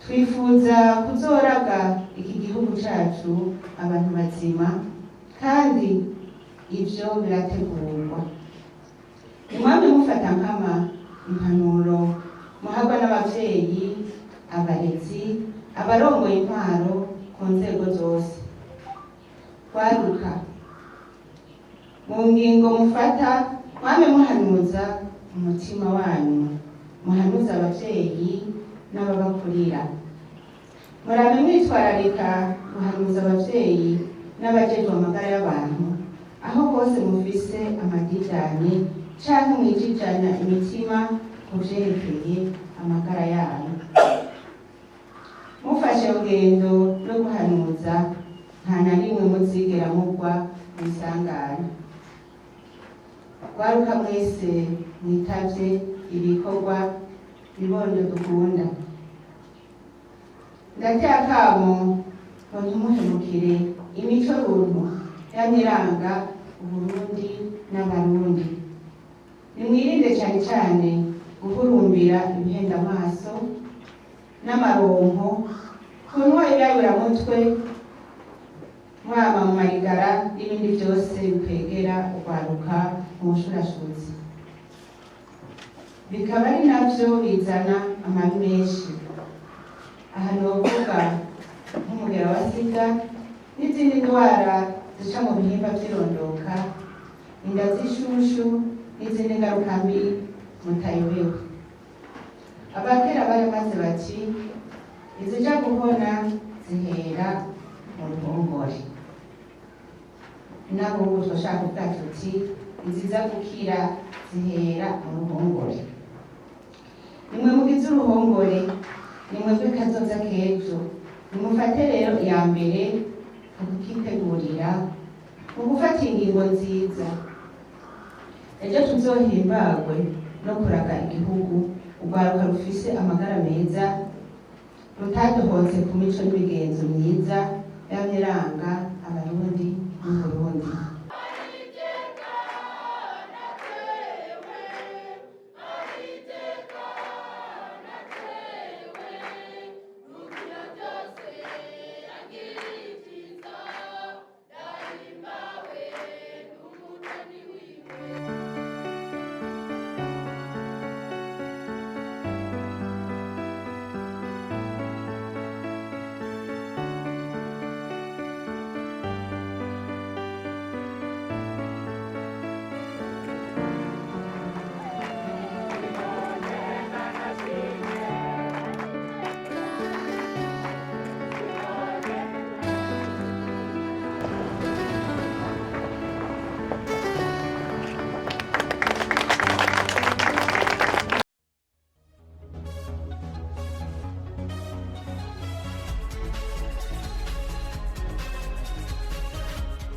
Twifuza kuzoraga iki gihugu cacu abantu bazima, kandi ivyo birategurwa. Nimwame mufata nkama impanuro muhabwa n'abavyeyi, abarezi, abarongoye intwaro ku nzego zose. Rwaruka, mu ngingo mufata mwame muhanuza umutima wanyu, muhanuze abavyeyi n'ababakurira. Murabe mwitwararika guhanuza abavyeyi n'abajejwe amagara y'abantu aho hose mufise amadidane canke mwijijanya imitima ku vyerekeye amagara yanyu. Mufashe urugendo no guhanuza, nta na rimwe muzigera mugwa mw'isanganya. Rwaruka mwese mwitavye ibikorwa, bibondo dukunda, ndateye akamo ngo ntimuhemukire imico runtu yamye iranga Uburundi n'Abarundi. Nimwirinde cane cane guhurumbira ibihenda amaso n'amaronko, kunywa ibiyayuramutwe, mwama mu marigara n'ibindi byose bikwegera urwaruka mu bushurashuzi, bikaba ari navyo bizana amabi menshi. Aha novuga nk'umugera wa sida n'izindi ndwara zica mu bihimba vy'irondoka, inda z'ishushu n'izindi ngaruka mbi mutayobewe. Abakera baramaze bati: "Izija guhona zihera mu ruhongore." Nabo ubu twoshaka kuvuga tuti: "Iziza gukira zihera mu ruhongore." Nimwe mugize uruhongore, nimwebwe kazoza k'ejo. Nimufate rero iya mbere mu kukitegurira, mu gufata ingingo nziza. Ejo tuzohimbagwe no kuraga igihugu urwaruka rufise amagara meza, rutadohotse ku mico n'imigenzo myiza yamye iranga Abarundi n'Uburundi.